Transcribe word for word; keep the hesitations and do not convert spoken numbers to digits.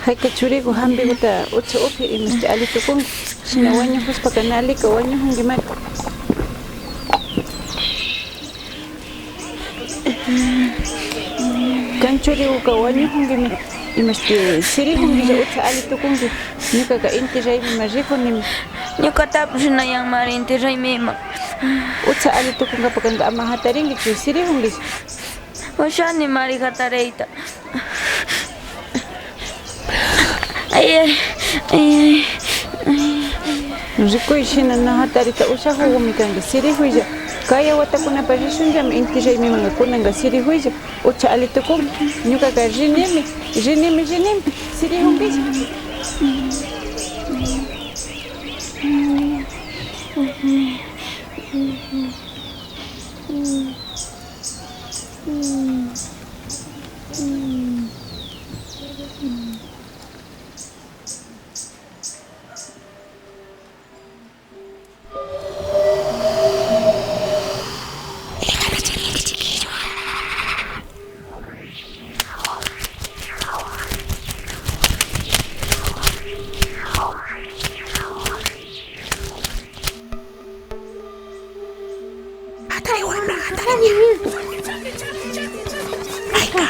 Hayka churiku hampikuta ucha upi imashti alli tukunki. Shina wañukushpaka na allika, wañukunkimari. Kan churikuka wañukunkimi, imashti sirikunkilla ucha alli tukunki. Ñukaka inti raymima rikunimi. Ñukatapash shinayanmari inti raymima. Ucha alli tukunkapaka ama hatarinkichu, sirikunkilla. Ushanimari hatariyta. Ay, ay, ay, ay, ay. Rikuy, shina na hatarita ushakukumi kanki. Sirikuylla. Kaya watakunapash rishunllami inti raymimanga, kunanga sirikuylla. Ucha alli tukunki. Ñukaka rinimi, rinimi, rinimi. Sirikunkilla. Hatari wamra, hatari ña. Ayka.